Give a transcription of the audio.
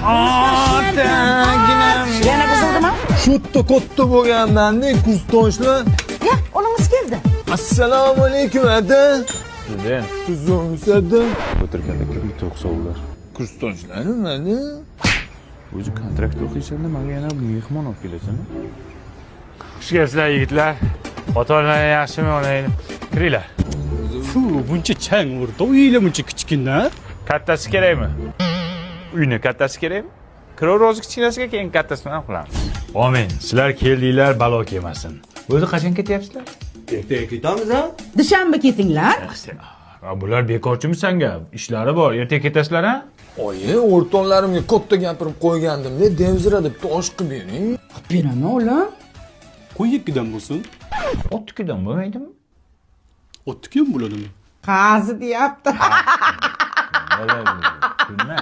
Otaginam. Yana buzildimi? Shu yerda katta bo'lganman-da, kursdoshlar. Ya, o'g'limiz keldi. Assalomu alaykum, ada. Student. Tuzukmisiz, ada? O'tirganda kim to'qsovlar. Kursdoshlarim, ada. O'zi kontrakt o'qiysan-da, menga yana mehmon olib kelasan. Xush kelibsizlar, yigitlar. Ota onalar yaxshimi, onangni? Kiringlar. Fu, buncha chang urdi. Uyinglar buncha kichkina. Kattasi kerakmi? Uyni kattasi kerakmi? Kiraver o'zi kichkinasiga, keyin kattasini ham qilamiz. Omin. Sizlar keldinglar, balo kelmasin. O'zi qachon ketyapsizlar? Ertaga ketamiz, a? Dushanba ketinglar. Ha, bular bekorchimi sanga? Ishlari bor. Ertaga ketasizlar, ha? Oyi, o'rtoqlarimga katta gapirib qo'ygandim-da, devzira deb tosh qilib bering. Qilib beraman, o'g'lim. Qo'y 2dan bo'lsin. 32dan bo'lmaydimi? 32 ham bo'ladimi? Qazi deyapti. Kulma.